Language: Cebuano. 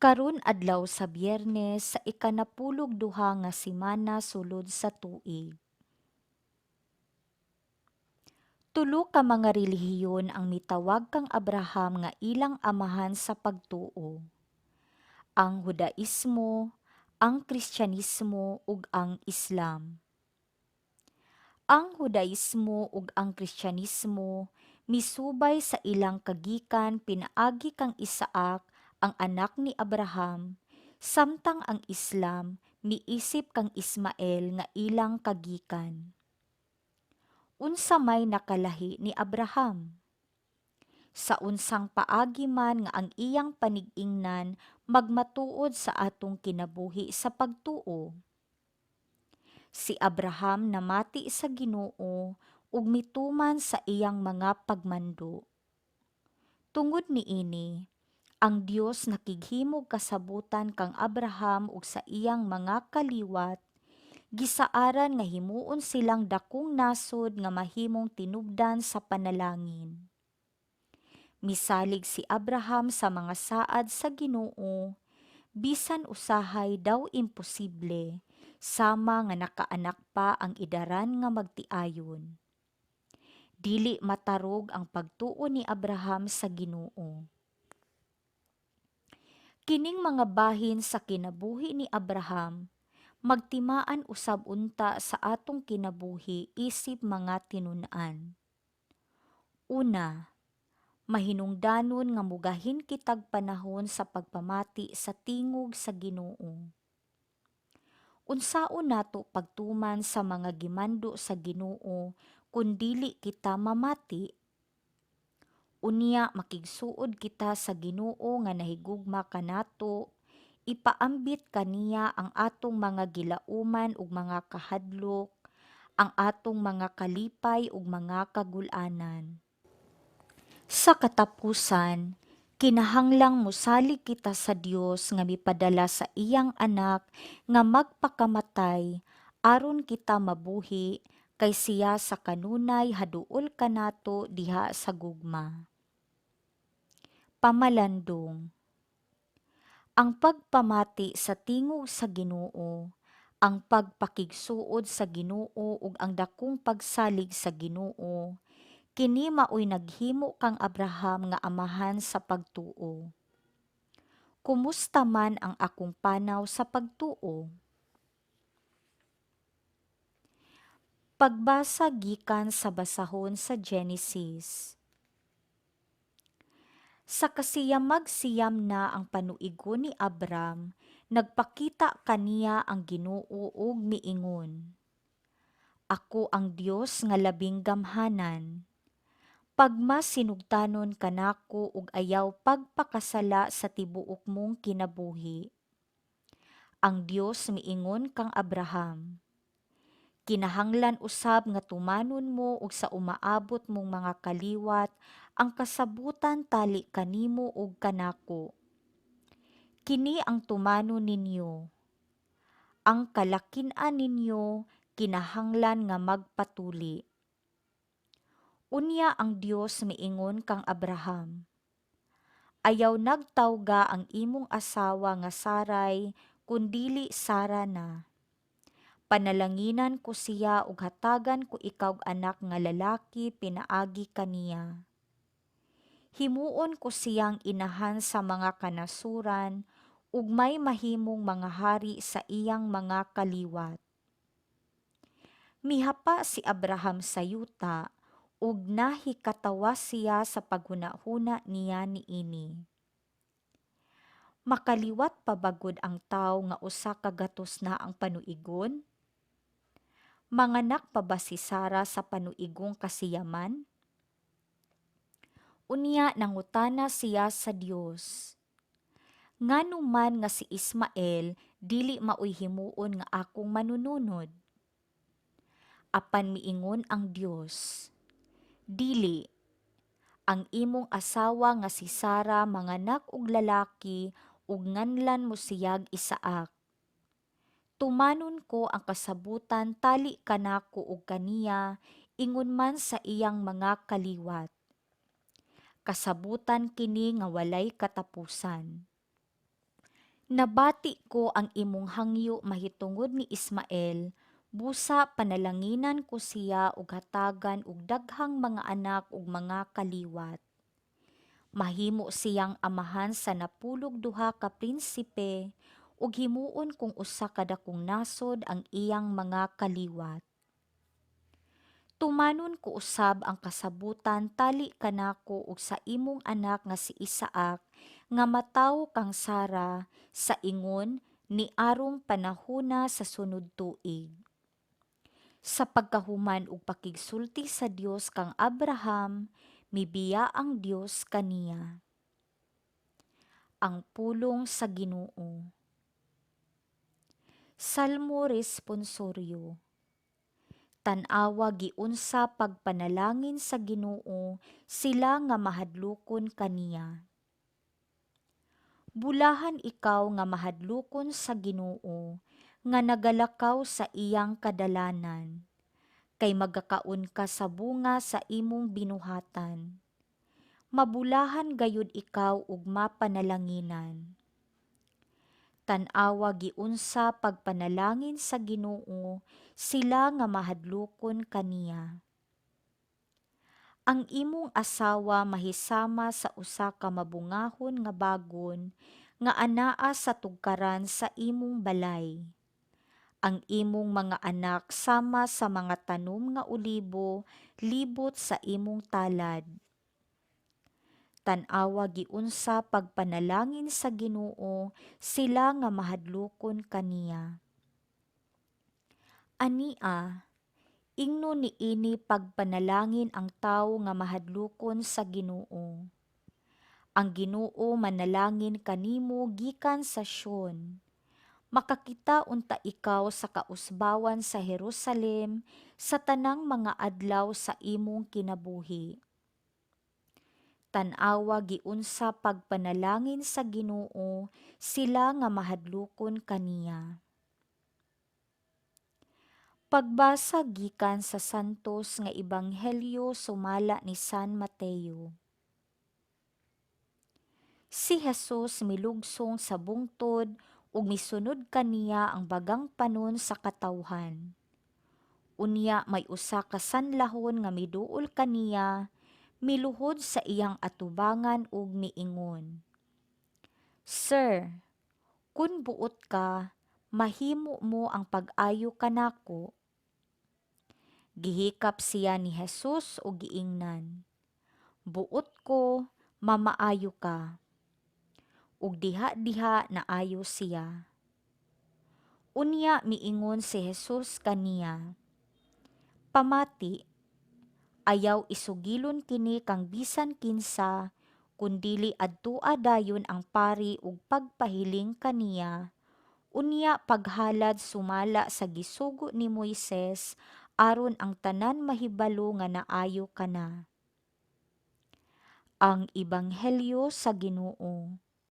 Karon adlaw sa Biyernes sa ikanapulog duha nga semana sulod sa tuig. Tulo ka mga relihiyon ang mitawag kang Abraham nga ilang amahan sa pagtuo: ang Hudaismo, ang Kristiyanismo ug ang Islam. Ang Hudaismo ug ang Kristiyanismo misubay sa ilang kagikan pinaagi kang Isaac, ang anak ni Abraham, samtang ang Islam miisip kang Ismael nga ilang kagikan. Unsa may nakalahi ni Abraham? Sa unsang paagi man nga ang iyang panig-ingnan magmatuod sa atong kinabuhi sa pagtuo? Si Abraham namati sa Ginoo ug mituman sa iyang mga pagmando. Tungod niini, ang Dios nakighimog kasabutan kang Abraham ug sa iyang mga kaliwat, gisaaran nga himuon silang dakong nasod nga mahimong tinubdan sa panalangin. Misalig si Abraham sa mga saad sa Ginoo, bisan usahay daw imposible, sama nga nakaanak pa ang idaran nga magtiayon. Dili matarog ang pagtuo ni Abraham sa Ginoo. Kining mga bahin sa kinabuhi ni Abraham magtimaan usab unta sa atong kinabuhi isip mga tinun-an. Una, mahinungdanon nga mugahin kitag panahon sa pagpamati sa tingog sa Ginoo. Unsaon nato pagtuman sa mga gimando sa Ginoo kun dili kita mamati? Unya makigsuod kita sa Ginoo nga nahigugma kanato, ipaambit kaniya ang atong mga gilauman ug mga kahadlok, ang atong mga kalipay ug mga kagul-anan. Sa katapusan, kinahanglang mosalig kita sa Dios nga mipadala sa iyang Anak nga magpakamatay aron kita mabuhi, kay siya sa kanunay haduol kanato diha sa gugma. Pamalandong. Ang pagpamati sa tingog sa Ginoo, ang pagpakigsuod sa Ginoo ug ang dakong pagsalig sa Ginoo, kini maoy naghimo kang Abraham nga amahan sa pagtuo. Kumusta man ang akong panaw sa pagtuo? Pagbasa gikan sa basahon sa Genesis. Sa kasiyamag siyam na ang panuigon ni Abram, nagpakita kaniya ang Ginoo ug miingon: Ako ang Dios nga labing gamhanan. Pagmasinugtanon kanako ug ayaw pagpakasala sa tibuok mong kinabuhi. Ang Dios miingon kang Abraham: Kinahanglan usab nga tumanon mo ug sa umaabot mong mga kaliwat ang kasabutan tali kanimo ug kanako. Kini ang tumanon ninyo. Ang kalakin-an ninyo kinahanglan nga magpatuli. Unya ang Dios miingon kang Abraham: Ayaw nagtawga ang imong asawa nga Sarai kun dili Sara na. Panalanginan ko siya ug hatagan ko ikaw og anak nga lalaki pinaagi kaniya. Himuon ko siyang inahan sa mga kanasuran ug may mahimong mga hari sa iyang mga kaliwat. Mihapa si Abraham sa yuta ug nahikatawas siya sa paghunahuna niya niini. Makaliwat pa ba gud ang tawo nga usa ka gatos na ang panuigon? Manganak pa ba si Sara sa panuigong kasiyaman? Unya nangutana siya sa Dios: Ngano man nga si Ismael dili maoy himuon nga akong manununod? Apan miingon ang Dios: Dili, ang imong asawa nga si Sara manganak og lalaki ug nganlan mo siyag Isaac. Tumanon ko ang kasabutan tali kanako ug kaniya, ingon man sa iyang mga kaliwat. Kasabutan kini nga walay katapusan. Nabati ko ang imong hangyo mahitungod ni Ismael, busa panalanginan ko siya ug hatagan og daghang mga anak ug mga kaliwat. Mahimo siyang amahan sa 12 ka prinsipe ug himuon kong usa ka dakong nasod ang iyang mga kaliwat. Tumanon ko usab ang kasabutan tali kanako ug sa imong anak nga si Isaac nga matawo kang Sara sa ingon ni arong panahona sa sunod tuig. Sa pagkahuman og pakigsulti sa Dios kang Abraham, mibiya ang Dios kaniya. Ang pulong sa Ginoo. Salmo Responsoryo. Tan-awa giunsa pagpanalangin sa Ginoo sila nga mahadlokon kaniya. Bulahan ikaw nga mahadlokon sa Ginoo, nga nagalakaw sa iyang kadalanan, kay magakaon ka sa bunga sa imong binuhatan. Mabulahan gayud ikaw ug mapanalanginan. Tan-awa giunsa pagpanalangin sa Ginoo sila nga mahadlokon kaniya. Ang imong asawa mahisama sa usa ka mabungahon nga bagon nga anaa sa tugkaran sa imong balay. Ang imong mga anak sama sa mga tanom nga olibo libot sa imong talad. Tan-awa giunsa pagpanalangin sa Ginoo sila nga mahadlokon kaniya. Ania, ingnon niini pagpanalangin ang tawo nga mahadlokon sa Ginoo. Ang Ginoo manalangin kanimo gikan sa Sion. Makakita unta ikaw sa kausbawan sa Jerusalem sa tanang mga adlaw sa imong kinabuhi. Tan-awa giunsa pagpanalangin sa Ginoo sila nga mahadlokon kaniya. Pagbasa gikan sa Santos nga Ebanghelyo sumala ni San Mateo. Si Jesus milugsong sa bungtod ug misunod kaniya ang bagang panon sa katawhan. Unya may usa ka sanlahon nga miduol kaniya, miluhod sa iyang atubangan ug miingon, "Sir, kun buot ka, mahimo mo ang pag-ayo kanako." Gihikap siya ni Jesus ug giingnan, "Buot ko, mamaayo ka." Ug diha-diha naayo siya. Unya miingon si Jesus kaniya, "Pamati, ayaw isugilon kini kang bisan kinsa, kundili adtoa dayon ang pari ug pagpahiling kaniya, unya paghalad sumala sa gisugo ni Moises aron ang tanan mahibalo nga naayo ka na." Ang Ebanghelyo sa Ginoo.